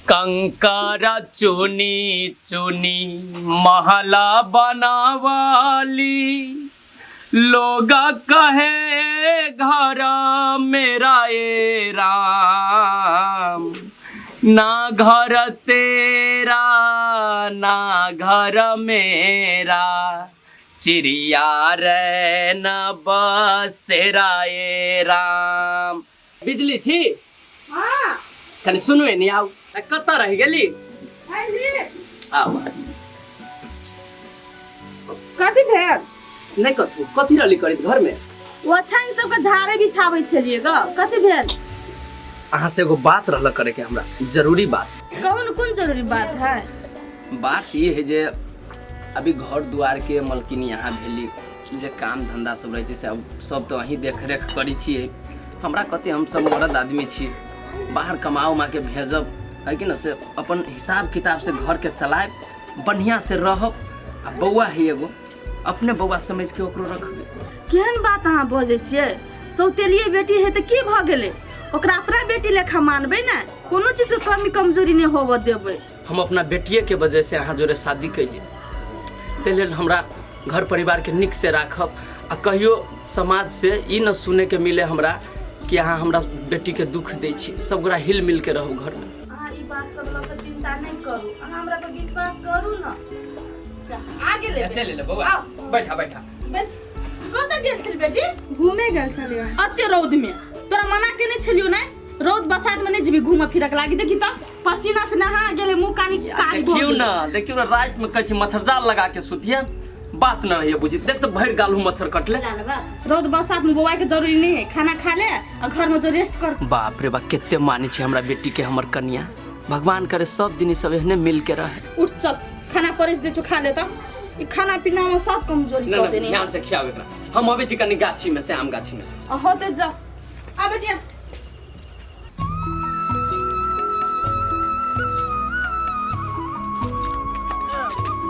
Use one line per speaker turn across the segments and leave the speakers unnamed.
कंकर चुनी चुनी महला बनावाली, लोग कहे घर मेरा ए राम, ना घर तेरा ना घर मेरा, चिड़िया रे न बसेरा ए राम। बिजली छी?
हाँ।
कनि सुनू एनी आउ। आ, कतऽ रहि गेली? आउ।
कथी भेल?
नहि कथू, कथी रहली करैत घरमे?
ओछाइन सबके झाड़े बिछाबै छलियै ग। कथी भेल?
अहाँ से एगो बात रहल करे के हमरा, जरूरी बात।
कहू ने, कोन जरूरी बात है?
बात ये है जे अभी घर दुआर के मलकिनी यहाँ भेली, जे काम धंधा सब रहै छै से अब सब तऽ अहीं देख रेख करै छियै। हमरा कते, हम सब मरद आदमी छी, बाहर कमा उमा के भेजब है कि न, से अपन हिसाब किताब से घर के चलायब, बढ़िया से रहब। आ बौआ है एगो, अपने बौआ समझ के ओकरो रखबै।
केहन बात अहाँ बजै छियै? सौतेलिए बेटी है तऽ की भऽ गेलै? ओकरा अपना बेटी लेखा मानबै ने, कोनो चीजके कमी कमजोरी नहि होबऽ देबै।
हम अपना बेटिए के वजह से अहाँ जोरे शादी कैलियै, ताहि लेल हमरा घर परिवारके नीकसँ राखब आ कहियो समाजसँ ई न सुनैके मिले हमरा कि अहाँ हमरा बेटीके दुख दै छी। सब गोरा हिल मिलके रहू घरमे।
अहाँ ई बात सब लऽ कऽ चिंता नहि करू, अहाँ हमरा पर विश्वास करू ने। आ गेलै।
चलि एलै बौआ।
आउ।
बैठा बैठा।
बस, कतऽ गेल छल बेटी?
घूमे गेल छलियै।
अते रौद में तोरा मना केने छलियौ ने, रौद बसात में नहीं जेबी घूमे फिरक लागी। देखी त पसीना से नहा गेले, मुंह कानी कारी भऽ
देखियौ
गेलै।
ने, देखियौ ने, राति में कहै छी मच्छरजाल लगा के सुतिए, बात न रहिए बुझी। देख तो भरि गालू मच्छर कटले।
रौद बसात में बौआ के जरूरी नहीं है, खाना खा ले आ घर में जो रेस्ट कर।
बाप रे बा, कते मानै छै हमरा बेटी के हमर कनिया। भगवान करे सब दिन ई सब एहने मिल के रहे।
उठ चल, खाना परस दे छो, खा ले। त ई खाना पीना में सब कमजोरी
ना
कर
ना
देने।
ध्यान से खियाओ एकरा। हम अबै छी कनी गाछी में से, आम गाछी में से।
आ होते जा, आ बेटिया।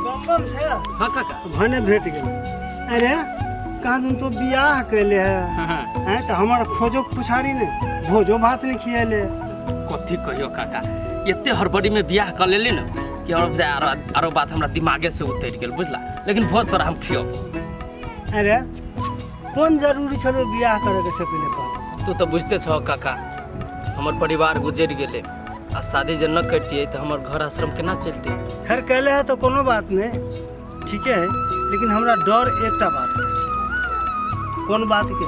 बम बम छै।
हाँ काका।
भने भेट गेल। अरे कहाँ दिन तो बियाह कैले है?
हाँ।
हैं तऽ हमर खोजो पुछारी ने, भोजो भात नहीं खियेले।
कथी कहियो काका, एते हड़बड़ी में बियाह कर लेली ने कि हमरा बुझाय आरो आरो बात हमरा दिमागे से उतरि गेल, बुझला? लेकिन भोज तोरा हम खियब।
अरे कोन जरूरी छलो बियाह करे के, से पहिले कह।
तू तऽ बुझते छह काका, हमर परिवार गुजरि गेलै आ शादी जे न करितियै तऽ हमर घर आश्रम केना चलतै?
खैर कैले है तऽ कोनो बात नहीं, ठीके है, लेकिन हमरा डर एकटा बात के छै। कोन बात के?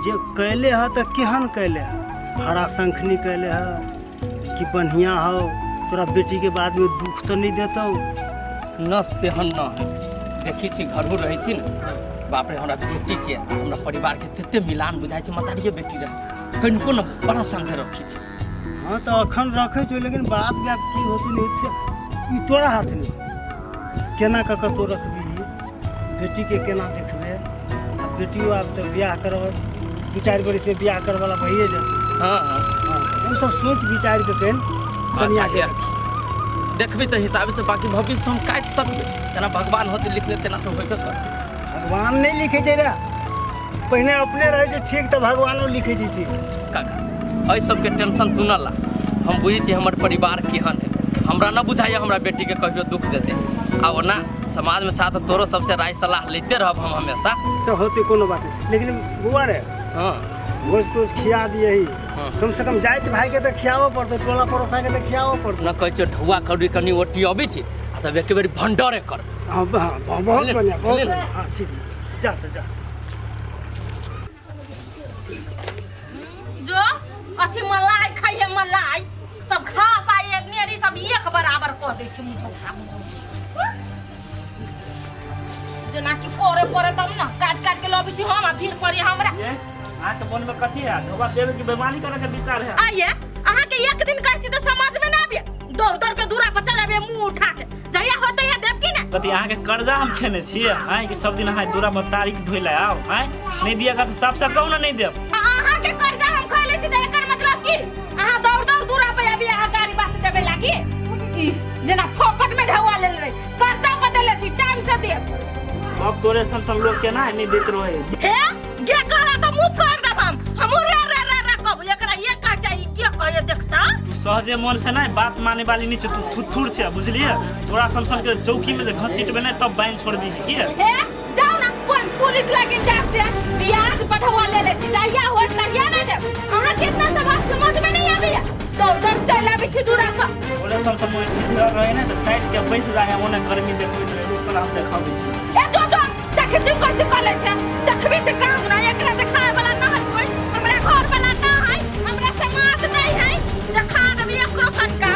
जे कैले है तऽ केहन कैले है, हरा शंखनी कैले है कि बढ़िया हो? तोरा बेटी के बाद में दुख तो नहीं देतौ?
नस तेहन न है, देखी छी घरहु रहै छी ने, बाप रे, हमरा बेटी के आ हमरा परिवार के तते मिलान बुझाइ छै, मतारिये बेटी रहे कनिको न, बड़ा संगे रखी छै।
हाँ तऽ अखन रखै छौ, लेकिन बाद में आब की होतै नहीं होतै से ई तोरा हाथमे, केना कऽ कऽ तो रखबही बेटीके, केना देखबै। आ बेटियो आब तऽ बियाह करब, 2-4 बरिसमे बियाह करवला भइए जेतै।
हाँ हाँ।
हाँ, ओ सब सोच विचारि कऽ कनि
अच्छा
कनियाके
हे, देखबी तऽ हिसाब से बाकी भविष्य हम काटि सकबै, जेना भगवान होते लिखले तेना तऽ होबे करतै।
भगवान नहि लिखै छै रे, पहिने अपने रहै छै ठीक तऽ भगवानो लिखै छै ठीक।
काका, एहि सबके टेंशन तू न ला, हम बुझै छी हमर परिवार केहन है। हमरा न बुझाइए हमरा बेटीके कहियो दुख देतै। आ ओना समाजमे छा तऽ तोरो सबसे राय सलाह लैते रहब हम हमेशा।
तऽ होतै, कोनो बात नहि, लेकिन बौआ रे,
हाँ।
भोज तोज खिया दियही।
हाँ।
कम से कम जाति भाई के तऽ खियाबऽ पड़तै, टोला पड़ोसा के तऽ खियाबऽ पड़तै।
न कहै छियै ढौआ कौड़ी कनि ओटी अबै छै आ तब एक बेर भंडरे कर।
हाँ हाँ, बहुत बढ़िया, बहुत
बुझलियै ने?
बढ़िया। हाँ ठीक, जा तऽ जा।
जो अथी मलाई खाइ है, मलाई सब घास आ एक नेरी सब एक बराबर कऽ दै छै, मुझौसा मुझौसा जेनाकि करे पड़े तब ने काट काट के लबै छी हम आ भीड़ पड़ी हमरा।
ये अहाँके मन में कथी है? ढोबा देवे की बेईमानी करे के विचार है?
आइए, अहाँके एक दिन कहै छी तऽ समझ में ना आबिए, दौड़ दौड़ के दूरा पर चल आबिए मुंह उठा के, जहिया होतै है देब की ने।
कथी अहाँके कर्जा हम खेने छियै आँय कि सब दिन अहाँ दूरा पर तारीख ढोइ लए आउ आँय? नहि दिअ तऽ साफ साफ कहू ने, नहि देब।
अहाँके कर्जा हम खैले छी तऽ एकर मतलब की अहाँ दौड़ दौड़ दूरा पर आबि अहाँ गाड़ी बात देबै लागी? ई जेना फोकट में ढौआ लेल रही, कर्जा पर देले छी, टाइम से देब।
अब तोरे सन सन लोग केना नहीं देत रहे।
हे गे, कहला तऽ मुंह फोड़ देब हम, हमहूँ रे रे रे रे कहब एकरा, ये कह जाई के कहे देखता।
तू सहजे मन से नहीं बात माने वाली नहीं छै, तू थुथुर छै बुझलिए। तोरा सन सन के चौकी में जे घसीटबे नहीं तब बाइन छोड़बी की।
हे जाओ ना पुलिस लागिन जाब से ब्याज पठवा ले ले छी, जहिया होत तहिया ना देब। अहाँ कितना सब बात समझ में नहीं आबैया, दौड़ दौड़ चलि आबै छी दूरा पर।
ओले सन सन मोन ठिठुरा रहे ने तऽ चाटि के बैस जाए, ओने गर्मी देखबैत रहे, रुक तोरा हम देखाबै छी।
ए जो जो देखै छी कथी कऽ लै छै, देखबी छै काम ना, एकरा देखाय वाला ना है कोई, हमरा घर वाला ना है, हमरा समाज नहीं है, देखा देबी एकरो कनका।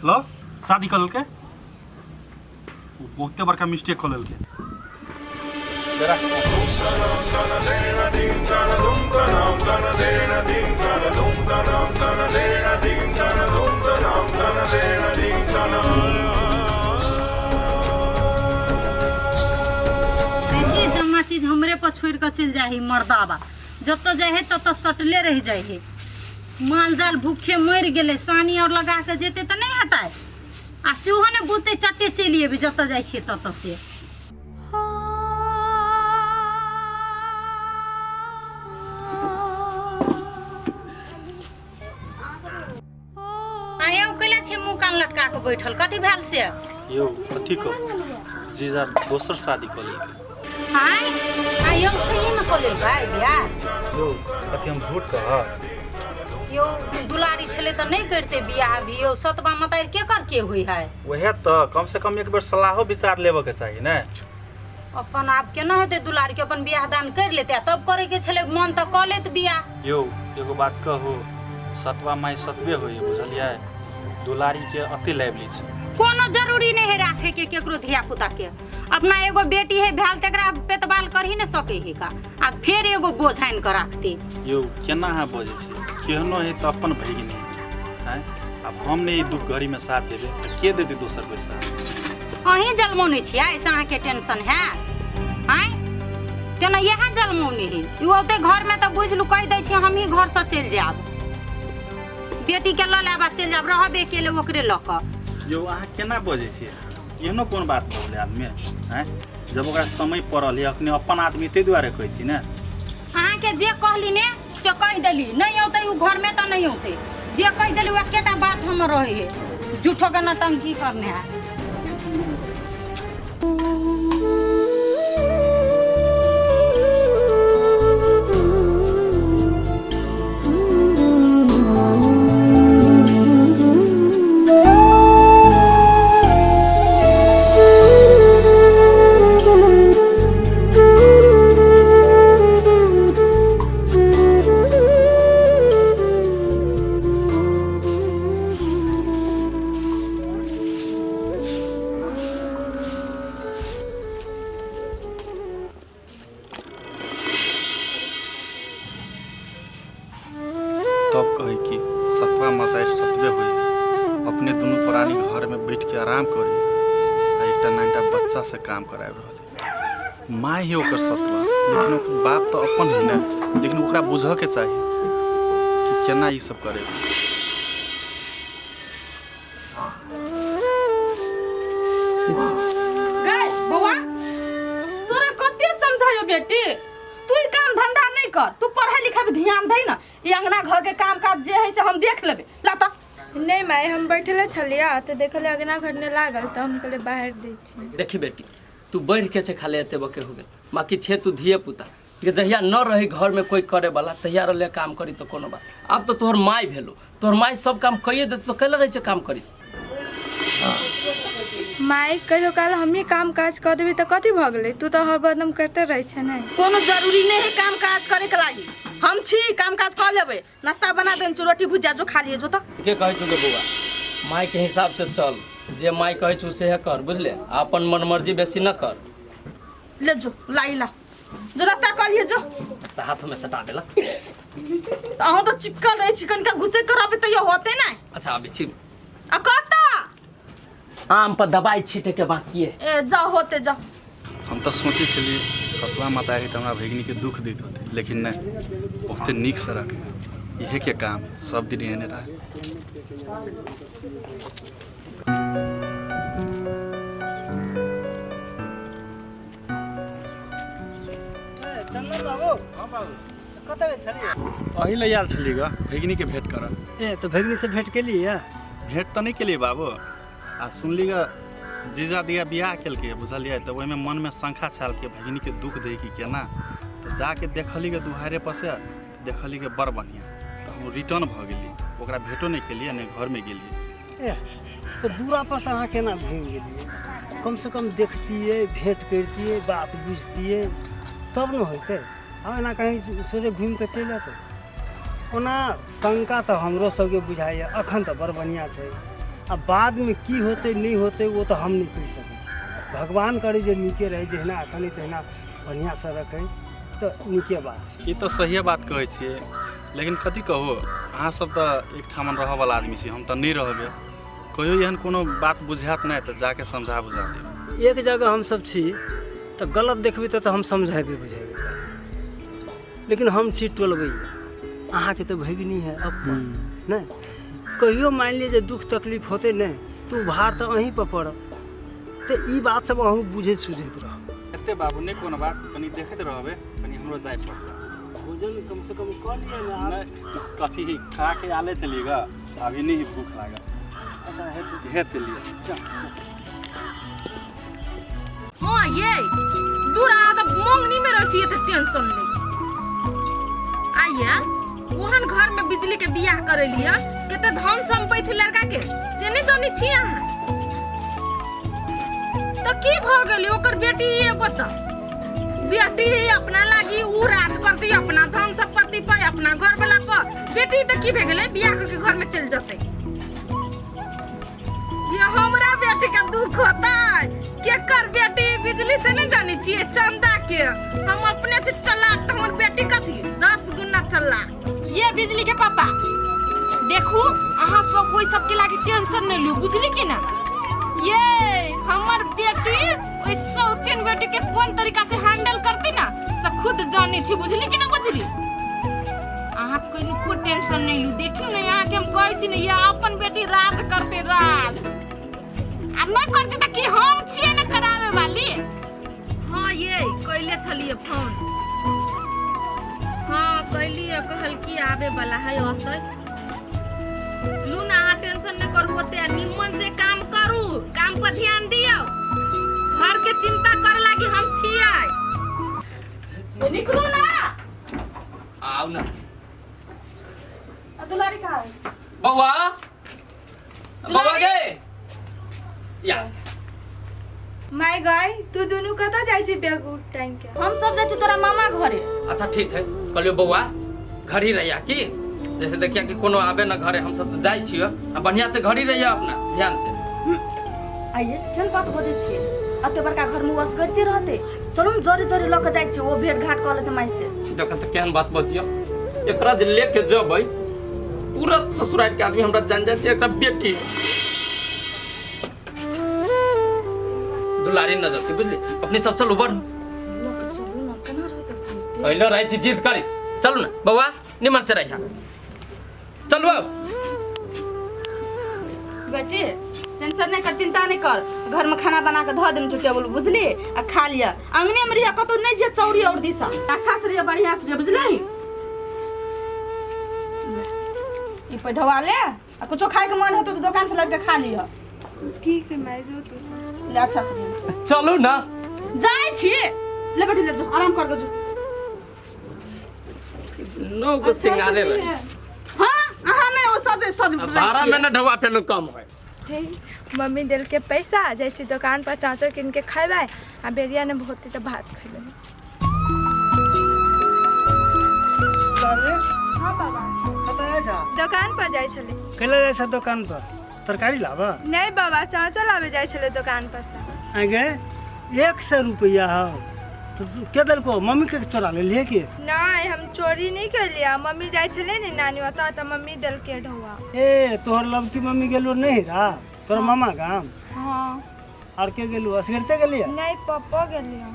हेलो, शादी कऽ लेलकै, ओ बहुते बड़का मिस्टेक कऽ लेलकै।
देखी जमा चीज हमरे पर छोड़ के चल जाए है मर्दाबा, जतऽ जाइ है ततऽ सटले रह जाइ है। माल जाल भूखे मरि गेलै, सानी और लगा के जेतै तऽ नहि हेतै, आ सेहो ने बुझतै, चट्टे चलि एबै जतऽ जाइ छियै ततऽ से। आ यौ कैला छै मुँह कान लटका के बैठल, कथी भेल से?
यौ कथी कहू, जीजा दोसर शादी कऽ लेलकै।
आय आ यौ सही में कऽ लेलकै बियाह?
यौ कथी हम झूठ कहब?
यौ दुलारी छलै तऽ नहि करतै बियाह भी, यौ सतबा मतारि के कर के होइ है?
वएह तऽ कम से कम एक बेर सलाहो विचार लेबऽ के चाही ने।
अपन आब केना हेतै दुलारी के, अपन बियाह दान करि लेतै आ तब करे के छलै मन तऽ कऽ लेत बियाह।
यौ एगो बात कहू, सतवा माय सतबे होइए बुझलियै, दुलारी के अति लाइब लै छै।
कोनो जरूरी नहि है राखे के केकरो धिया पुता के, अपना एगो बेटी है भेल तकरा पेतबाल कर ही ने सके है का, आ फेर एगो बोझ आनि कऽ राखते।
यौ केना अहाँ बजै छी, केहनो है तऽ अपन भगिनी है, आब हम नहि ई दुख घड़ीमे साथ देबै तऽ के देतै दोसर कोइ साथ?
अहीं जलमौने छियै ऐसे अहाँके टेंशन है? आँय तेना इएह जलमौने है, ई औते घरमे तऽ बुझलू कहि दै छी हमही घरसँ चलि जायब, बेटीके लऽ लेब आ चलि जायब, रहब अकेले ओकरे लऽ कऽ।
यौ अहाँ केना बजै छियै, एहनो कोन बात भऽ गेलै आदमी आँय, जब ओकरा समय पड़ल है अखने अपन आदमी ताहि दुआरे कहै छी ने।
अहाँके जे कहली ने से कहि देली, नहि औतै ओ घरमे तऽ नहि औतै, जे कहि देली ओ एकेटा बात हमर रहै है, झूठो के नौटंकी करने है।
तब कहै कि सतवा माता सतबे होई, अपने दुनू प्राणी घर में बैठ के आराम करी आ एकटा नाइटा बच्चा से काम कराबि रहल है। माय ही ओकर सतवा, लेकिन ओकर बाप तो अपन है ना, लेकिन ओकरा बुझऽ के चाही कि केना ई सब करे।
गए बौआ, तोरा कते समझायो बेटी, तू ई काम धंधा नहीं कर, तू पढ़ाई लिखाई पे ध्यान दे ना, ई अंगना घर के काम काज जे है से हम देख लेबे। ला त
नहीं माय, हम बैठले छलियै तऽ देखलियै अंगना घर ने लागल तऽ हम कहलियै बाहर दै छी।
देखी बेटी, तू बढ़ के छे खाली एते बके हो गेल, बाकी छे तू धिये पुता के जहिया न रही घर में कोई करे वाला तहिया रहले काम करी तो कोनो बात। अब तो तोहर माय भेलो, तोहर माय सब काम कइए देत तो कैला रहे छे काम करी?
माय कहियो काल हमही काम काज कऽ देबै तऽ कथी भऽ गेलै, तू तऽ हरदम करते रहै छै ने।
कोनो जरूरी नहीं है काम काज करे के लागी, हम छी काम काज कऽ लेबै, नाश्ता बना देन छी, रोटी भुजिया जो खा लिए जो। तऽ
के कहै छौ गे बौआ, माय के हिसाब से चल, जे माय कहै छौ सेहे कर बुझले, आ अपन मन मर्जी बेसी न कर।
ले जो लाई ला जो नाश्ता कऽ लिए जो।
तऽ हाथ में सटा देलक।
तऽ अहाँ तऽ चिपकल रहै छी, कनिका घुसे के रहबै तैयो होतै नहि।
अच्छा अबै छी।
आ कतऽ?
आम पर दवाई छीटे के बाकी है।
ए जाओ होते जाओ।
हम तऽ सोचै छलियै सतवा माता के तऽ हमरा भगिनी के दुख दैत होतै, लेकिन नहि, बहुते नीकसँ रखै। इहे के काम है सब दिन एहने रहे।
चंदन बाबू। हाँ बाबू, कतऽ गेल छलियै?
अही लए आयल छलियै ग भगिनी के भेंट करऽ।
ए तऽ भगिनी से भेंट केलियै?
भेंट तऽ नहि केलियै बाबू, आ सुनली ग जीजा दिया बियाह केलकै बुझलियै, तऽ ओहिमे मनमे शंका छल कि भगिनीके दुख दै कि केना, तऽ जाके देखली ग दुहारे पर से देखली ग बड़ बढ़िआँ, तऽ हम रिटर्न भऽ गेली, ओकरा भेटो नहि केलियै नहि घरमे गेलियै।
ए तऽ दूरा पर से अहाँ केना घुमि गेलियै? कम से कम देखतियै, भेंट करितियै, बात बुझतियै तब ने होइतै। हम एना कहीं सोझे घुमि कऽ चलि अतै। ओना शंका तऽ हमरो सबके बुझाइए, अखन तऽ बड़ बढ़िआँ छै, आ बादमे की होतै नहि होतै ओ तऽ हम नहि कहि सकै छी। भगवान करै जे नीके रहै, जहिना अखन तहिना बढ़िआँसँ रखै तऽ नीके बात छै।
ई तऽ सहिए बात कहै छियै, लेकिन कथी कहू अहाँ सब तऽ एकठाम रहऽवला आदमी छी, हम तऽ नहि रहबै, कहियो एहन कोनो बात बुझायत नहि तऽ जाके समझा बुझा देब।
एक जगह हमसब छी तऽ गलत देखबै तऽ हम समझेबै बुझेबै, लेकिन हम छी टोलबैया, अहाँके तऽ भगिनी है अपन नहि, कहियो मानि लिअ जे दुख तकलीफ होतै नहि तऽ ओ भार तऽ अहीँ पर पड़त, तऽ ई बात सब अहूँ बुझैत सुझैत रहब।
एते बाबू नहि कोनो बात, कनि देखैत रहबै, कनि हमरो जाय पड़तै।
भोजन कम से कम कऽ लिअ ने।
नहि कथी खा के आले छलियै ग, अभी नहि भूख लागल।
अच्छा हेतै
हेतै लिअ।
चल।
हाँ ये दूर आ तऽ मंगनी में रहै छियै तऽ टेंशन ले आइया। ओहन घर में बिजली के बियाह करे लिया, कते धन संपत्ति लड़का के से नहीं जानै छी अहाँ। तऽ की भऽ गेलै ओकर बेटी एगो तऽ बेटी अपना लागी उ राज करती, अपना धन संपत्ति पर अपना घर वाला पर। बेटी तऽ की भऽ गेलै बियाह के घर में चलि जेतै। ये हमरा बेटी के दुख होतै, केकर बेटी बिजली से नहीं जानै छियै चंदा के, हम अपने से चलाक तऽ हमर बेटी कथी 10 गुना चलाक। ये बिजली के पापा देखू अहाँ सब ओहि सबके लागी टेंशन नहीं लियौ, बुझली कि ना? ये हमर बेटी ओहि सौतीन बेटी के कोन तरीका से हैंडल करती ना से खुद जानै छी, बुझली कि ना? बुझली अहाँ कनिको टेंशन नहीं लियौ। देखियौ ने अहाँके हम कहै छी ने, ये अपन बेटी राज करते राज, आ नहीं करते तऽ की हम छियै ने करावे वाली। हाँ ये कैले छलियै फोन, हाँ कैलियै, कहल की आबे वाला है अतै। लू ना अहाँ टेंशन नहीं करू ओते, आ निम्मन से काम करू, काम पर ध्यान दियौ, घर के चिंता करे लागी हम छियै। निकलू ना।
आउ ना।
दुलारी कहाँ है?
बउआ, बउआ गे। या।
माय गाय, तू दुनू कतऽ जाइ छी बैग उग टांगि के?
हम सब जाइ छी तोरा मामा घरे।
अच्छा ठीक है, कहलियो बउआ घर ही रहिया की, जैसे देखिया कि कोनो आबे ना घरे, हम सब तऽ जाइ छियो, आ बढ़िया से घर ही रहिया अपना ध्यान से।
आइए केहन बात बजै छियै, एते बड़का घर में असगरते रहते, चलू ने जरे जरे लऽ के जाइ छियै, ओ भेंट घाट कऽ लेतै माय से।
देख तऽ केहन बात बजियो, एकरा जे लेके जबै पूरा ससुराल के आदमी हमरा जान जाइ छै एकरा बेटी दुलारी न जती, बुझली? अपने सब चलू बढ़ू।
लऽ के चलू ने, केना रहतै सुनते?
पहिले रहै छी जिद करी, चलू ने बौआ निमन से रहिया, चलू अब।
बेटी टेंशन नहीं कर, चिंता नहीं कर, घर में खाना बना के धऽ देम टेबुल, बुझली? आ खा लिअ, अंगने में रहिया, कतौ नहीं जे चौरी और दिशा, अच्छा से रहिया, बढ़िया से रहिया, बुझली? ई पैठवा ले, आ कुछो खाए के मन होतौ तऽ दोकान से लाबि के खा लिअ।
ठीक है माय, जो तू सब।
ले अच्छा से रहिया।
चलू ना।
जाइ छी, ले बेटी ले जो, आराम कर के जो।
9 गो सिंगारे रहे।
हाँ, अहाँ नहीं ओ सज सज
12 महीना ढौआ फेनु कम है।
ठीक, मम्मी देल के पैसा, जाइ छी दोकान पर चाचो किन के खेबै, आ बेरिया ने होतै तऽ भात खेबै।
हाँ
बाबा।
कतऽ जाइ छा?
दोकान पर जाइ छलै।
कैला जाइ छा दोकान पर? तरकारी लाबऽ?
नहीं बाबा, चाचो लाबे जाइ छलै दोकान पर से।
आइ गे 100 रुपैआ हौ तो के देलको? मम्मी के चोरा लेलियै की?
नहीं, हम चोरी नहीं केलियै, मम्मी जाइ छलै ने नानी ओतऽ तऽ मम्मी देलकै ढौआ।
ए तोहर लवकी मम्मी गेलो नहीं रा तोहर मामा गाम?
हाँ।
और के गेलू? असगरते गेलियै?
नहीं, पप्पो गेलियै।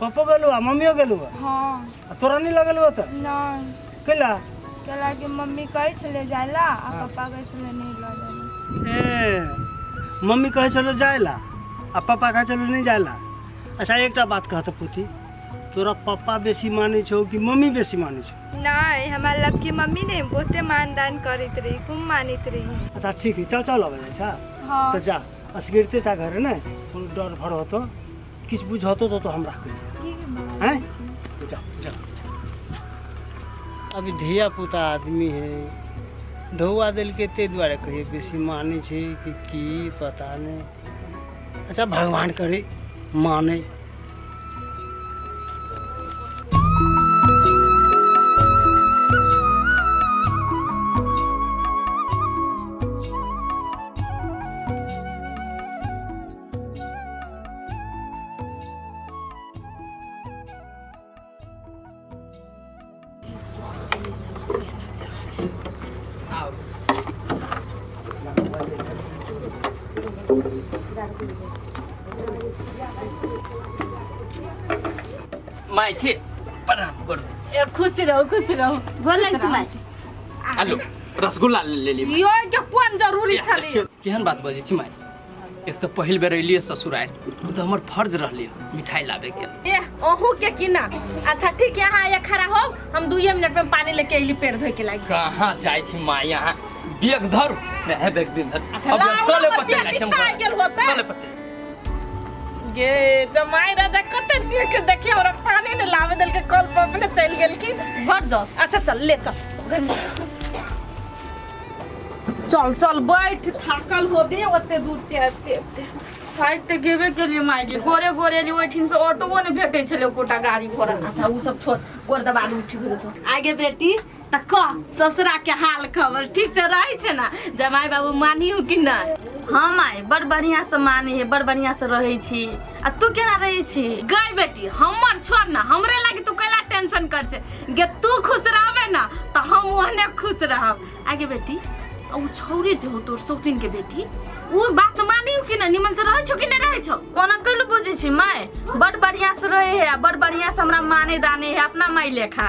पप्पो गेलू आ मम्मियो गेलू?
हाँ।
आ तोरा नहीं लगल ओतऽ?
नहीं।
कैला?
कैला कि मम्मी कहै छलै जाय ला आ पप्पा कहै छलै नहि लऽ जाय ला।
ए मम्मी कहै छलो जाय ला आ पप्पा कहै छलो नहि जाय ला। अच्छा एकटा बात कहत पुती, तोरा पप्पा बेसी मानै छौ कि मम्मी बेसी मानै छौ?
नहीं, हमार लबकी मम्मी ने बहुते मान दान करैत रही, खूब मानैत रही।
अच्छा ठीक है, चाव चाव लबै जाइ छा?
हाँ।
तऽ जा असगिरते चा घर ने, कोनो डर भर होतो किछु बुझतो तो हमरा कहि।
ठीक है बाबा।
हैं जा जा। अभी धिया पुता आदमी है, ढौआ देलकै ताहि दुआरे कहिए बेसी मानै छै कि की पता नहि। अच्छा भगवान करे मानै।
माय छी, प्रणाम करू।
ए, खुश रहू, खुश रहू।
गोर लगै छी माय।
आलू रसगुल्ला ले ली।
यो के कोन जरूरी छलै?
केहन बात बजै छी माय, एक तऽ पहिल बेर एलियै ससुराल, ओ तऽ हमर फर्ज रहलै मिठाई लाबे के।
ए अहू के की ना। अच्छा ठीक है, अहाँ यहाँ खड़ा हो, हम 2 मिनट में पानी लेके अइली पेड़ धोए के लागी।
कहाँ जाइ छी माय, यहाँ बेग धर नहीं बेग दिन धर।
अच्छा,
अब
लाउ
हम कले
ना,
पर चलि जाइ छी, हम
बतिया गेल होतै।
कले पर चलि।
गे जमाई राजा कते नीक, देखिए हमरा पानी ने लावे देलके, कल पर अपने चलि गेलखिन।
बड़ जस।
अच्छा चल ले चल घर में चल, चल बैठ, थाकल होबे ओते दूर से आते आते।
थाकि तऽ गेबे केलियै माय गे, गोरे गोरे एलियै ओहिठिन से, ऑटोओ नहि भेटै छलै एकोटा गाड़ी घोड़ा।
अच्छा उ सब छोड़, गोर दबा दू, ठीक हो जेतौ। आगे बेटी तऽ कह ससुरा के हाल खबर, ठीक से रहै छै ना जमाई बाबू, मानियो कि नहि?
हाँ माय, बड़ बढ़िया से माने है, बड़ बढ़िया से रहै छी। आ तू केना रहै छी?
गई बेटी हमर छोड़ ना, हमरे लागी तू कैला टेंशन कर छे गे, तू खुश रहबे ना तऽ हम ओहने खुश रहब। आगे बेटी आ उ छौरी जे हो तोर सौतीन के बेटी, उ बात मानियो कि ना, निमन से रहै छौ कि नहि रहै छौ?
ओना कैलू बुझै छी माय, बड़ बढ़िया से रहै है आ बड़ बढ़िया से हमरा माने दाने है, अपना माय लेखा।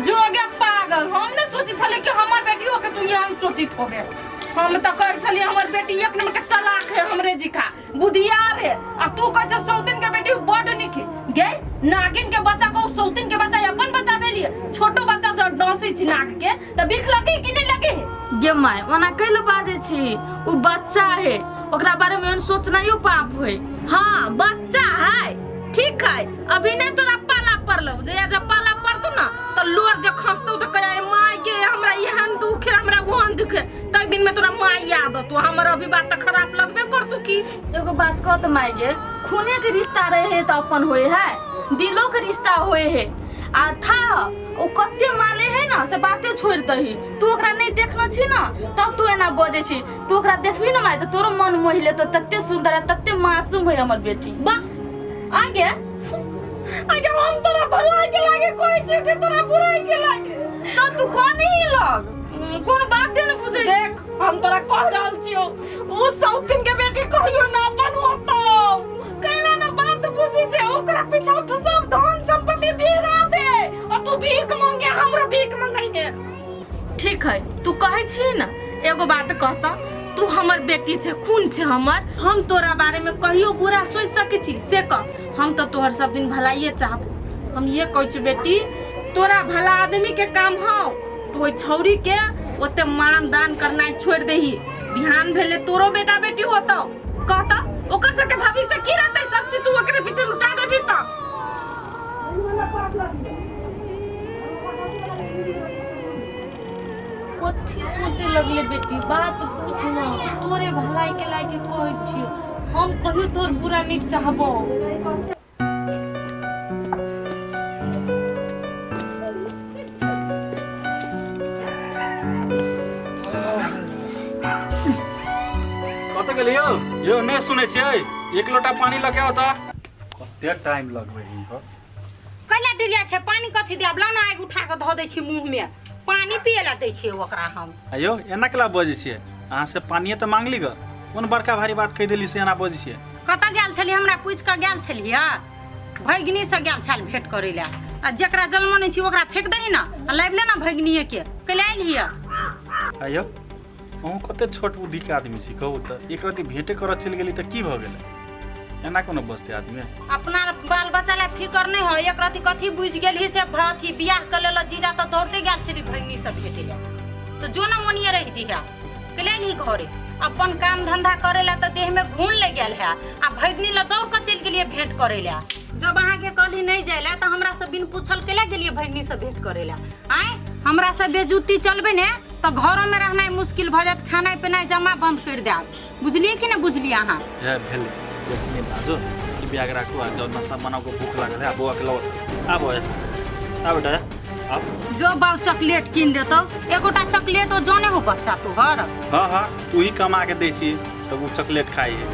जोगे पागल, हम ने सोची छलियै कि हमर बेटी हो के तू एहन सोचित होबे। हम तऽ कहै छलियै हमर बेटी एक नंबर के चलाक है, हमरे जिका बुधियार है, आ तू कहै छ सौतीन के बेटी बड नीक है। गे नागिन के बच्चा को सौतीन के बच्चा अपन बच्चा भेलिए, छोटो बच्चा जब डसै छी नाग के तऽ बिख लगे कि नहि लगे?
गे माय ओना कैले बाजै छी, उ बच्चा है, ओकरा बारे में एहन सोचनाइयो पाप होय।
हाँ बच्चा है ठीक है, अभी नहीं तोरा पाला पड़लो, जहिया जब पाला पड़तो ना तो लोर जे खसतो तो कहे माय के हमरा एहन दुख है, हमरा ओहन दुख है, तै दिन में तोरा माय याद अतो। हमर अभी बात त खराब लगबे करतो की।
एगो बात कह त माय गे, खूने के रिश्ता रहे है त अपन होए है, दिलो के रिश्ता होए है, आ था ओ कते माने है ना से बाते छोड़ दही। तू ओकरा नहीं देखनो छी ना तब तू एना बजै छी, तू ओकरा देखबी ना माय त तोरो मन मोहि लेतो, तते सुंदर आ तते मासूम है हमर बेटी।
बस आगे आगे हम तोरा भलाई के लागे कहै छियौ कि तोरा बुराई के लागे?
त तू कोन ही लग कोन बात दे न बुझै।
देख हम तोरा कह रहल छियौ, उ सौतिन के बेटी कहियो ना अपन होतौ, कैला ना बात बुझै छै, ओकरा पीछा तू सब धन संपत्ति बिहरा दे और तू भीख मांगे, हमरो भीख मंगेंगे। ठीक है तू कहै छी ना, एगो बात कहता, तू हमर बेटी छै, खून छै हमर, हम तोरा बारे में कहियो बुरा सोच सकै छी से कह? हम तो तोहर सब दिन भलाइए चाहबो। हम ये कहै छी बेटी, तोरा भला आदमी के काम हौ, तू ओहि छौरी के ओते मान दान करनाइ छोड़ि देही, बिहान भेले तोरो बेटा बेटी होतौ, कहता ओकर सबके भविष्य की रहतै? सब चीज तू ओकरे पीछे लुटा देबी त। कथी सोचे लगले बेटी, बात पूछ ना, तोरे भलाई के लागे कहै छियो, हम कहियो तोर बुरा नहीं चाहबो।
कतऽ गेलियौ यौ? नहि सुनै छियै, एक लोटा पानी लऽ के आउ तऽ। कते टाइम लगबै हिनकर?
कैला डिरिया छै, पानी कथी देब? लाना आगि उठा कऽ धऽ दै छी मुँह में, पानी पिए ला दै छियै ओकरा हम।
आयौ एना केला बजै छियै? अहाँ से पानिये तऽ मांगली ग, कोन बड़का भारी बात कहि देली से एना बजै छियै?
कतऽ गेल छलियै? हमरा पूछि कऽ गेल छलियै? भगिनीसँ गेल छल भेंट करै लए। आ जकरा जलमो नहि छी ओकरा फेंक दही ना आ लाबि ले ना भगिनिए के कैला आयल हिया।
आइयो अहूँ कते छोट बुद्धिके आदमी छी, कहू तऽ एक रति भेंटे करऽ चलि गेली तऽ की भऽ गेलै? एना कोनो बजतै आदमी?
अपना बाल बच्चा ला फिकर नहीं हो, एक रति कथी बुझि गेलही से अथी बियाह कर लेल जीजा तऽ दौड़ते गेल छली भगिनी सब भेटे ला, तऽ जो ना मोनिए रहि जिहा कैला आयल ही घरे? अपन काम धंधा करे ला तऽ देह में घून लग गेल है आ भगिनी ला दौड़ के चलि गेलिए भेंट करे ला। जब अहाँके कहली नहीं जाय ला तऽ हमरा से बिन पूछल कैला गेलिए भगिनी से भेंट करे ला? आँय हमरा से बेजुती चलबै ने तऽ घरों में रहनाइ मुश्किल भऽ जायत, खानाइ पिनाइ जमा बंद कर देब, बुझलिए कि नहि बुझलिए अहाँ?
हे भेलै, बेसी नहि बाजू, ई बैग राखू आ जाउ नाश्ता बनाउ के भूख लागल है, आ बौआ के लाउ, आबो आ बेटा आब।
जो बाउ चॉकलेट कीन देतौ, एगोटा चॉकलेट ओ जाने हो बच्चा तोहर।
हाँ हाँ तू ही कमा के दै छी तब ओ चॉकलेट खाइ है,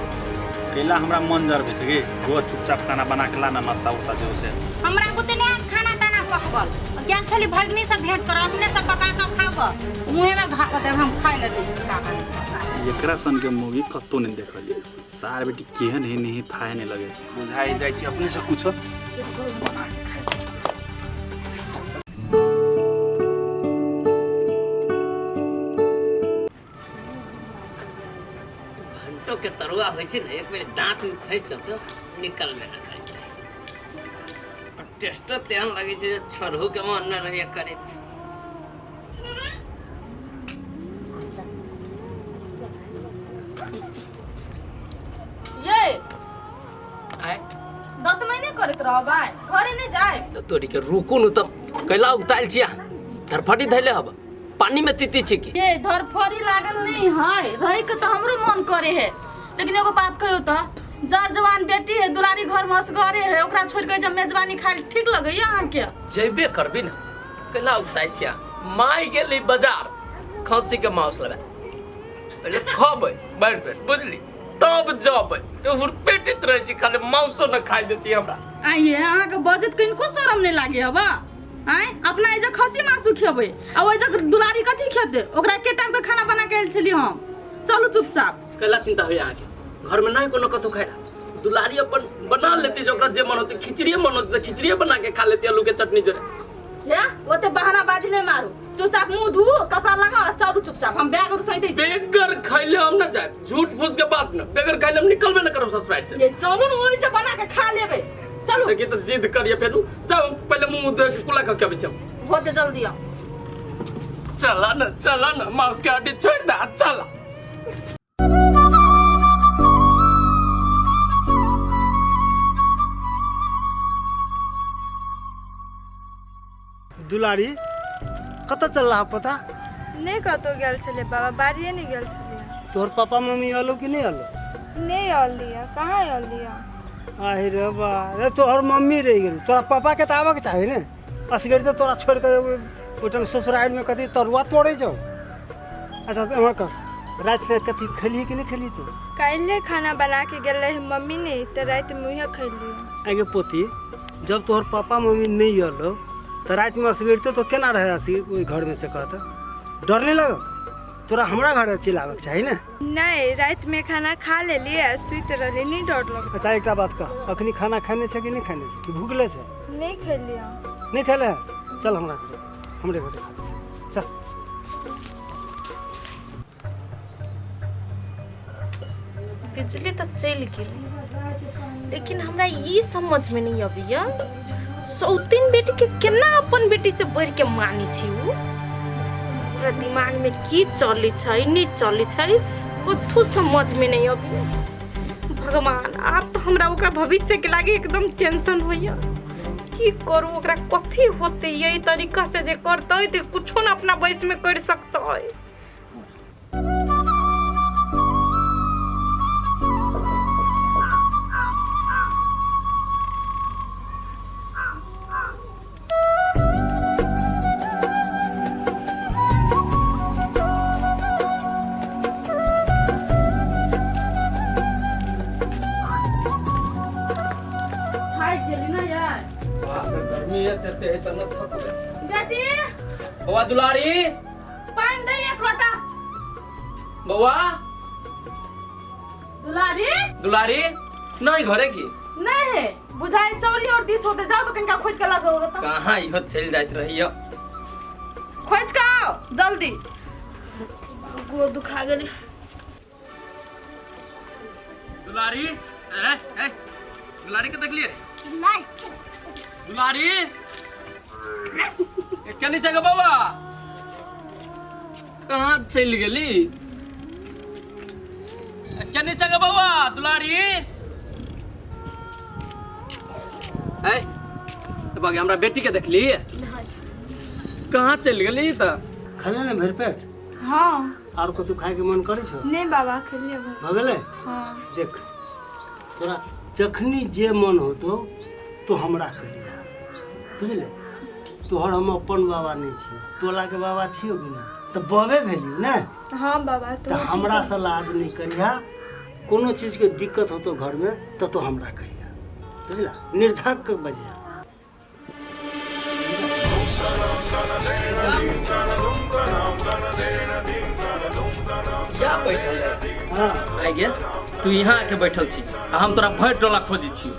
कैला हमरा मन जरबै छै गे। जो चुपचाप खाना बना के ला ना नाश्ता उस्ता जो से।
हमरा बुते नहि हैत खाना ताना पकबल, गेल छली भगिनी से भेंट कर, अपने से पका के खाओ ग, मुँहे में घा के देब, हम खाइ ले दै छी खाना।
एकरा सन के मूवी कतौ नहि देखलियै, सार बेटी केहन है नहीं थाहे नहीं लगे, बुझाइ जाइ छै अपने से कुछो बना के खाइ।
घंटो के तरुआ होइ छै ने, एक बेर दांत में फंसि जेतौ निकलबे न करै छै, टेस्टो तेहन लगै छै जे छोड़हु के मन न रहैया करैत।
ये
आय
दत महीने करैत रहबै, घरे नहि जाय।
तोरी के रुकू न तऽ कैला उगतायल छिया, धरफटी धैले हब, पानी में तीती छी की?
ये धरफड़ी लागल नहीं है, रहे के तो हमरो मन करे है, लेकिन एगो बात कहियो तो जर जवान बेटी है दुलारी घर में असगरे है, ओकरा छोड़ के जब मेजबानी खाए ठीक लगैया अहाँके?
जेबे करबी ना, कैला उगतायल छिया, माय गेली बाजार खसी के मांस लेबे, पहिले खबै भरि पेट बुझली तब जबै, तो हुरपेटित रहै छी खाली मांसो न खाइ देती हमरा।
आइए अहाँके बजत कनिको शरम नहीं लागे हबा? आँय अपना एहिजा खसी मासु खेबै आ ओहिजा दुलारी कथी खेतै? ओकरा के टाइम के खाना बना के आयल छली हम, चलू चुपचाप।
कैला चिंता होइया अहाँके? घर में नहीं कोनो कथू खाइला, दुलारी अपन बना लेती जो ओकरा जे मन होते, खिचड़िए मन होते तऽ खिचड़िए बना के खा लेती आलू के चटनी जोड़े।
हे ओते बहानाबाजी नहीं मारू, चुपचाप मुंह धू कपड़ा लगाओ आ चलू चुपचाप, हम बैग और सैंतै छी।
बेगर खैले हम न जाए, झूठ फूस के बात न, बेगर खैले हम निकलबे न करब ससुराल से।
ये चलू न ओहि जे बना के खा लेबै, चलू।
देखी तऽ जिद करिए फेरू, जाओ हम पहिले मुंह धो के कुला खा के अबै छी हम।
होते जल्दी आओ।
चला न चला न, मांस के हड्डी छोड़ दे आ चला।
दुलारी कतऽ चल रहा पता?
नहि कतौ गेल छलै बाबा, बाड़िए नहि गेल छलियै।
तोहर पापा मम्मी अलौ कि नहि अलौ?
नहि अललियै, कहाँ अललियै?
आहि रे बा, रे तोहर मम्मी रहि गेल, तोरा पापा के तऽ आबऽके चाही ने, असगर तऽ तोरा छोड़ि कऽ ओहिठाम ससुरारिमे कथी तरुआ तोड़ै छौ। अच्छा तऽ एम्हर कर, रातिमे कथी खेलही कि नहि खेलही तू?
काल्हि खाना बना के गेल रही मम्मी ने, तऽ रातिमे उएह खेलियै।
आगे पोती, जब तोहर पापा मम्मी नहि अलौ तऽ रातिमे असगरितो तो केना रहै असगर ओहि घरमे से कहतऽ, डर नहि लगल तोरा? हमरा घरे चलि आबऽके चाही ने।
नहि, रातिमे खाना खा लेलियै आ सुति रहलियै, नहि डर लगल।
अच्छा एकटा बात कह, अखनी खाना खेने छै कि नहि खेने छै, कि भूखले छै?
नहि खेलियै।
नहि खेले? चल हमरा घरे, हमरे घरे खा, चल।
बिजली तऽ चलि गेलै, लेकिन हमरा ई समझमे नहि अबैया सौतीन बेटीके केना अपन बेटीसँ बढ़िके मानै छै उ। ओकरा दिमागमे की चलै छै नहि चलै छै कथू समझमे नहि अबैया। भगवान, आब तऽ हमरा ओकरा भविष्यके लागे एकदम टेंशन होइया, की करू ओकरा कथी होतै? एहि तरीका से जे करतै तऽ कुछो ने अपना वशमे करि सकतै।
थाकि गेली ना यार?
बाप रे, गर्मी है तेते है तऽ न थकबै।
बेटी
बौआ दुलारी
पानि दे एक लोटा।
बौआ
दुलारी,
दुलारी नहीं घरे की?
नहीं है। बुझाइ चौरी और दिस होते जाओ तो कनिका खोज के लगाओ तो
कहाँ इहो चलि जाइत रहियो
खोज के आओ जल्दी
गोड़ दुखा गेलै
दुलारी अरे ए दुलारी के देखलिए
नहीं
दुलारी केने जगह बाबा कहाँ चलि गेली केने जगह बाबा दुलारी ए बाबा हमरा बेटी के देखली कहाँ चलि गेली तऽ
खेले ने भरि पेट
हाँ
आर कतौ खायके मन करै छौ
नहीं बाबा खेलिए भाई
भऽ गेलै
हाँ
देख तोरा जखनी जे मन होतो तो हमरा कहिया बुझले तोहर हम अपन बाबा नहि छी टोलाके बाबा छियौ कि नहि तऽ बबे भेली ने
हाँ बाबा
तऽ हमरासँ लाज नहि करिहा कोनो चीजके दिक्कत होतो घरमे तऽ तो हमरा कहिया बुझला निर्धक बजिया
या बैठल है
हाँ
आइ गेल तू यहाँ आके बैठल छी आ हम तोरा भरि टोला खोजै छी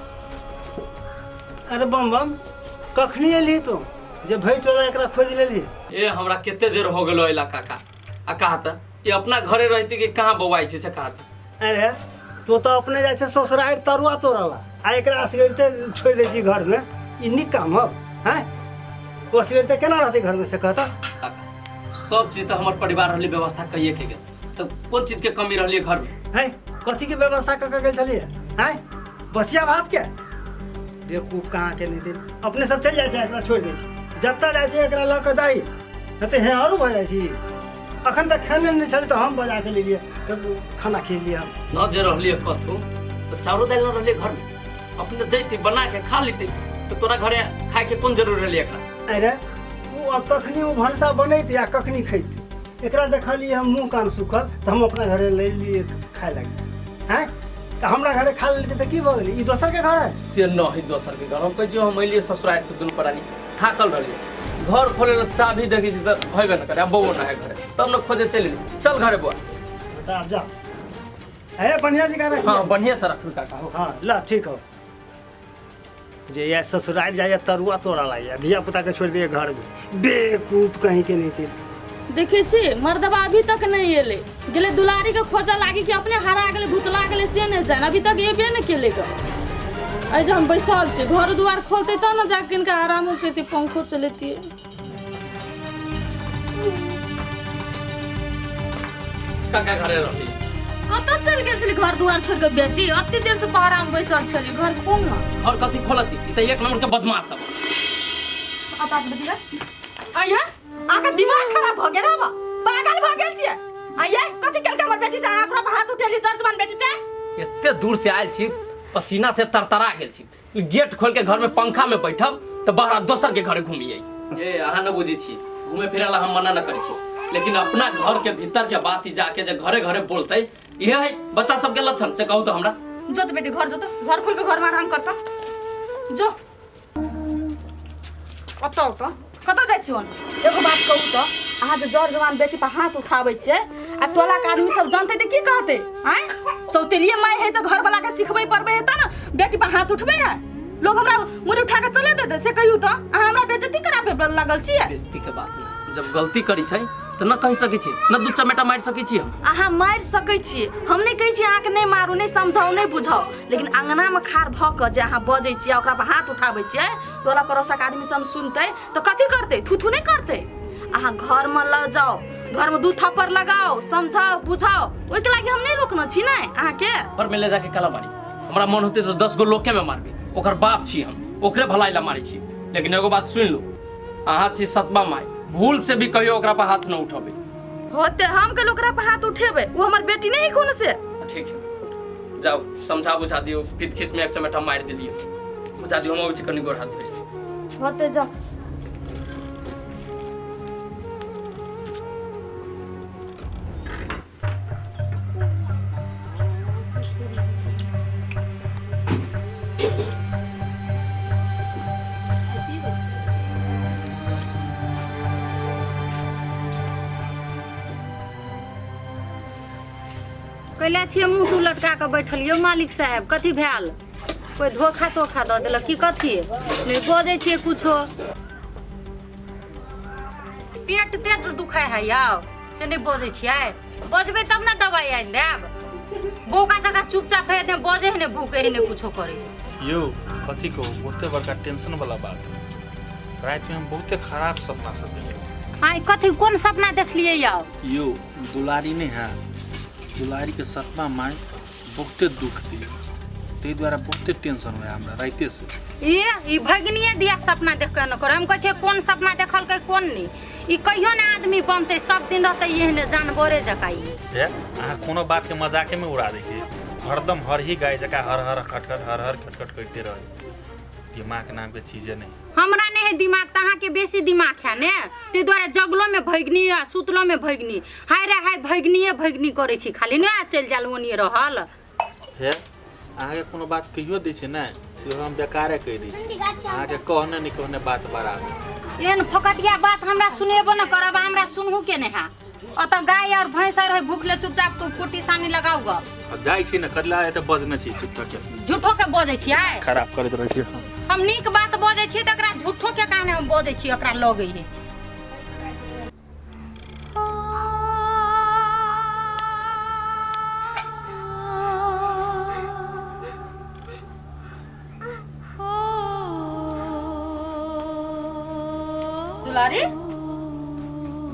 अरे बम बम कखनी एलही तू जे भरि टोला एकरा खोजि लेलही
ए हमरा कते देर हो गेलो अइला काका आ कहा तऽ ई अपना घरे रहती कि कहाँ बौआइ छै से कहा तऽ
अरे तो तऽ अपने जाइ छै ससुरारि तरुआ तोड़ला आ एकरा असगरिते छोड़ि दै छी घरमे ई नीक काम हौ हैं ओ असगरिते केना रहतै घरमे से कहता
सब चीज तऽ हमर परिवार रहली व्यवस्था कहिए के गेल तऽ कोन चीज के कमी रहली घरमे
हैं कथीके व्यवस्था कऽ के गेल छलियै हैं बसिया भात के बेवकूफ कहाँ के नहीं दिन अपने सब चलि जाइ छै एकरा छोड़ि दै छै जतऽ जाइ छै एकरा लऽ कऽ जाइ नहि तऽ हे आरो भऽ जाइ छी अखन तक खेने नहि छलै तऽ हम बजा के लेलियै तब खाना खेलियै हम
न जे रहलियै कथू तऽ चाउरो दालि न रहलियै घरमे अपने जैती बना के खा लेती तऽ तोरा घरे खाय के कोन जरूर रहलियै एकरा
अरे ओ अब कखनी ओ भनसा बनैत या कखनी खैत एकरा देखलियै हम मुँह कान सुखल तऽ हम अपना घरे ले लिए खाय लागी आँय तऽ हमरा घरे खा लेलकै तऽ की भऽ गेलै ई दोसरके घर है
से न है दोसर के घर हम कहै छियौ हम अयलियै ससुरारि से दुनू प्राणी थाकल रहलियै घर खोले ला चाभी देखै छी तऽ भयबे न करे आ बौओ न है घरे तब न खोजे चलि गेली चल घरे बौआ
बेटा आब जा हे बढ़िया जगह रखिए
हाँ बढ़िया से रखबी काका हो
हाँ ला ठीक हो जे या ससुराल जाइए तरुआ तोड़ा लाइए धिया पुता के छोड़ दिए घर में बेवकूफ कहीं के नहीं थे
देखै छी मर्दबा अभी तक नहीं एलै गेलै दुलारी के खोजऽ लागी कि अपने हरा गेलै भुतला गेलै से नहि जान अभी तक एबे नहि केलै ग एहि जे हम बैसल छी घर दुआर खोलतै तब ने जाके किनका आरामो करतै पंखो चलेतियै
काका घरे रहली
कतऽ चलि गेल छली घर दुआर छोड़ि कऽ बेटी अते देर से पहरा मे बैसल छली घर खोल ने
घर कथी खोलती ई तऽ एक नंबर के बदमाश सब
अब बात बतिया
आइए अहाँके दिमाग खराब भऽ गेल हबा पागल भऽ गेल छियै आइए कथी केलकै हमर बेटी से अहाँ ओकरा पर हाथ उठेली जर्जमान बेटी पे
एते दूर से आयल छी पसीना से तरतरा गेल छी गेट खोल के घर में पंखा में बैठब तऽ बाहर दोसर के घरे घूमी आई ए अहाँ न बुझै छी घूमे फिरे ला हम मना न करै छी लेकिन अपना घर के भीतर के बात ही जाके जे घरे घरे बोलते इहे है बच्चा सबके लक्षण से कहू तो हमरा
जो तो बेटी घर जो तो घर खोल के घर में आराम करता जो ओतऽ ओतऽ कतऽ जाइ छियै एगो बात कहू तऽ अहाँ जे जर जवान बेटी पर हाथ उठाबै छियै आ टोलाके आदमी सब जानतै तऽ की कहतै आँय सौतेलिए माय है तऽ घरवला के सिखबै पड़बै है तऽ ने बेटी पर हाथ उठबै है लोग हमरा मुड़ी उठा के चले देतै से कहियौ तऽ अहाँ हमरा बेइज्जती कराबै लागल छियै
बेइज्जती के बात नहीं जब गलती करी छै तऽ न कहि सकै छी न दू चमेटा मारि सकै छी हम
अहाँ मारि सकै छियै हम नहि कहै छी अहाँके नहि मारू नहि समझाउ नहि बुझाउ लेकिन अङ्गनामे खाड़ भऽ कऽ जे अहाँ बजै छियै आ ओकरा पर हाथ उठाबै छियै टोला पड़ोसक आदमी सब सुनतै तऽ कथी करतै थू थू नहि करतै अहाँ घरमे लऽ जाउ घरमे दू थप्पड़ लगाउ समझाउ बुझाउ ओहिके लागि हम नहि रोकने छी ने अहाँके
घर में ले जाके काला मारी हमरा मन होते तऽ 10 गो लोके में मारबी ओकर बाप छी हम ओकरे भलाई ला मारै छी लेकिन एगो बात सुनि लू अहाँ छी सतबा माय भूल से भी कहियो ओकरा पर हाथ न उठेबै
होते हम कल ओकरा पर हाथ उठेबै ओ हमर बेटी नहीं कोनो से
ठीक है जाओ समझा बुझा दियो पित खीस में एक चमेटा मारि देलियो बुझा दियो हम अबै छी कनि गोर हाथ धोइ
होते जाओ
कैला छियै मुँह तू लटका कऽ बैठल यौ मालिक साहेब कथी भेल कोइ धोखा तोखा दऽ देलक की कथी नहि बजै छियै कुछो पेट तेट दुखाय है यौ से नहि बजै छियै बजबै तब ने दवाइ आनि देब बौका जकाँ चुपचाप है नहि बजै है नहि भूकै है नहि कुछो करै है
यौ कथी कहू बहुते बड़का टेंशन वाला बात रातिमे हम बहुते खराब सपना सब देखलहुँ
आइ कथी कोन सपना देखलियै यौ
यौ दुलारी नहि है दुलारीके सपना माय बहुते दुख दिए ताहि दुआरे बहुते टेंशन होया हमरा राइते से
ई ई भगिनिए दिया सपना देख के न करे हम कहै छियै कोन सपना देखलकै कोन नहि ई कहियो ने आदमी बनतै सब दिन रहतै एहने जानवरे जकाँ ई
हे अहाँ कोनो बातके मजाकेमे उड़ा दै छियै हरदम हरही गाय जकाँ हर हर खटखट हर हर खटखट करिते रहै दिमाग नामके चीजे नहि
हमरा नहि है दिमाग तऽ अहाँके बेसी दिमाग है ने ताहि दुआरे जगलोमे भगिनी आ सुतलोमे भगिनी हाय रे हाय भगिनिए भगिनी करै छी खाली नहि चलि जायल ओनिए रहल
हे अहाँके कोनो बात कहियो दै छै ने सेहो हम बेकारे कहि दै छी अहाँके कहने नहि कहने बात बराबर
एहन फोकटिया बात हमरा सुनेबो न करब हमरा सुनहु के नहि है ओतऽ गाय और भैंस और है भूखले चुपचाप को कुट्टी सानी लगाउ ग
आ जाइ छी ने कदला एते बजने छी चुपचाप के
झूठो के बजै छियै
खराब करैत रहै छी
हम नीक बात बजै छियै तऽ एकरा झूठो के काने हम बजै छियै ओकरा लगै है
दुलारी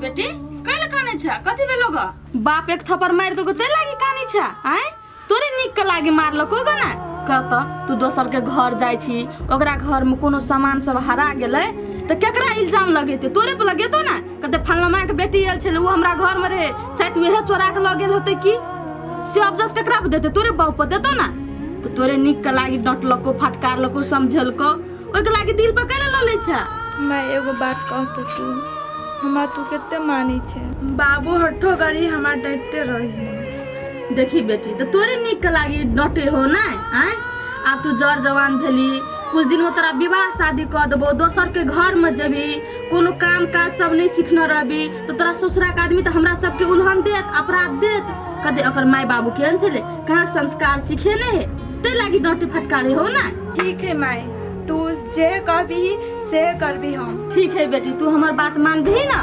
बेटी कैले कानै छ कथी भेलो ग बाप एक थप्पड़ मारि देलको ते लागी कानै छ आय तोरे नीक के लागी मारलको ग ना कह त तू दोसर के घर जाइ छी ओकरा घर में कोनो सामान सब हरा गेलै तऽ केकरा इल्जाम लगेते तोरे पर लगेतो ना कहते फलना के बेटी आयल छलै ओ हमरा घर में रहे शायद उहे चोरा के लऽ गेल होतै की से अफजस केकरा पर देते तोरे बाप पर देतो ना तऽ तोरे नीक के लागी डटलको फटकारलको समझेलको ओहिके लागी दिल पर कैले लऽ लै छै
मैं एगो बात कहतो तू हमरा तू कते मानै छै बाबू हठो गरी हमरा डरते रही
देखी बेटी तऽ तोरे नीक के लागी डटे हो ना आँय आब तू जर जवान भेली कुछ दिन में तोरा विवाह शादी कऽ देबो दोसर के घर में जेबी कोनो काम काज सब नहीं सीखने रहबी तऽ तोरा ससुरा के आदमी तऽ हमरा सबके उल्हन देत अपराध देत कदे ओकर माय बाबू केहन छलै कहाँ संस्कार सीखे ने है ते लागी डटे फटकारे हो ना
ठीक है माय तू जे कहबी से करबी हम
ठीक है बेटी तू हमर बात मानबही ना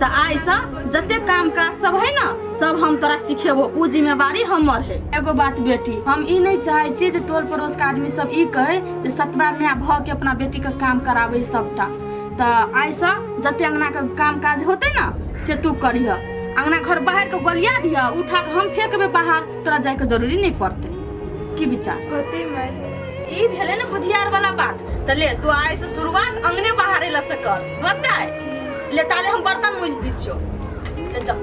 तऽ आइ से जते काम काज सब है ना सब हम तोरा सिखेबो उ जिम्मेवारी हमर है एगो बात बेटी हम ई नहीं चाहे छियै जे टोल पड़ोस के आदमी सब ई कहे जे सतबा माय भऽ के अपना बेटी के काम कराबै सबटा तऽ आइ से जते अंगना के काम काज होते ना से तू करिह अंगना घर बाहर के गोलिया दिह उठा के हम फेंकबे बाहर तोरा जाय के जरूरी नहीं पड़ते की विचार
होते माय
ई भेलै ने बुधियार वाला बात तऽ ले तू आइ से शुरुआत अंगने बाहरे ला से कर होतै ले ताले हम बर्तन मुझ दी छियो ले जा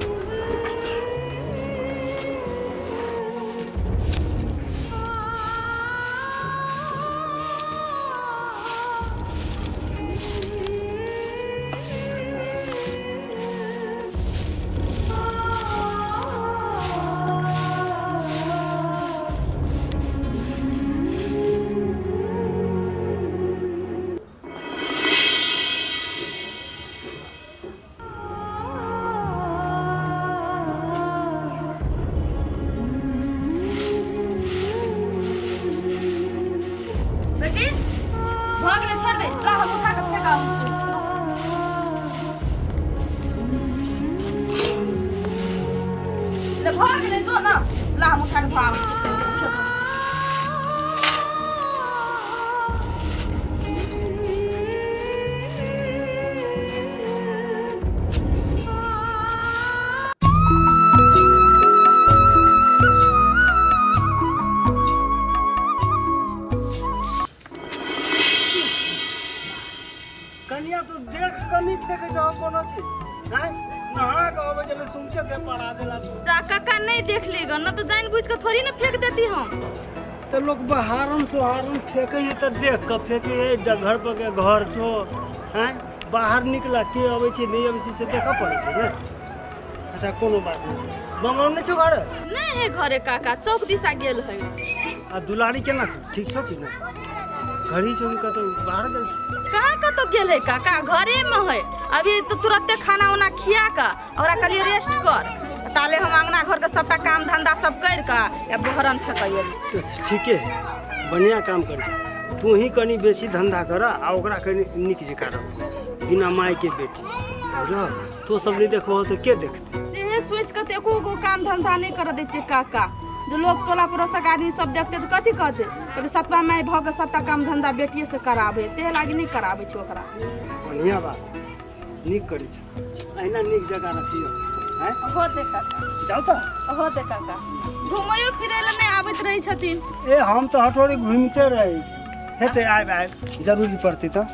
बेटी भऽ गेलै छोड़ दे ला हम उठा के फेंक आबै छी ले भऽ गेलै जो ना ला हम उठा के धो आबै छी फेंक आबै छी।
कनिया तो देख कऽ नहि फेकै छहो कोनो चीज आँय नहा कऽ अबै छलै सुनचे दे पड़ा देला तू।
ता काका नहीं देख लेगा ना तो जान बुझ के थोड़ी ना फेंक देती हम
तऽ लोक बहारन सोहारन फेकै है तऽ देख कऽ फेकै है डगर पर के घर छो आँय बाहर निकला के अबै छै नहि अबै छै से देखऽ पड़ै छै ने अच्छा कोनो बात नहि बंगलो नहि छौ घर
नहीं है घरे काका चौक दिशा गेल है
आ दुलारी केना छौ ठीक छौ कि नहि घर ही छौ कि कतौ बाहर गेल छौ
कहाँ कतौ गेल है काका घरे में है अभी तो तुरंते खाना उना खिया का और कहलिए रेस्ट कर ताले हम अंगना घर के सबटा काम धंधा सब कर के या बहरन फेंकैए
तऽ ठीके है बढ़िआँ काम करै छै। तू ही कनि बेसी धन्धा कर आ ओकरा कनि नीक जकाँ रख, बिना मायके बेटी, बुझलह? तो सब नहि देखबहो तऽ के देखतै?
सेहे सोचि कऽ तऽ एको गो काम धंधा नहि करऽ दै छियै काका, जे लोक टोला पड़ोसक आदमी सब देखतै तऽ कथी कहतै? कहतै सतबा माय भऽ कऽ सबटा काम धंधा बेटिए से कराबै, तेहे लागी नहि कराबै छै ओकरा।
बढ़िआँ बात, नीक करै छै, अहिना नीक जकाँ रखियौ। आँय
होतै काका।
जाउ तऽ।
होतै काका। घुमैयो फिरै लए नहि आबैत रहै छथिन।
ए, हम तऽ हटोरी घुमिते रहै छी। हेतै, आबि आबि जरूरी पड़तै तऽ।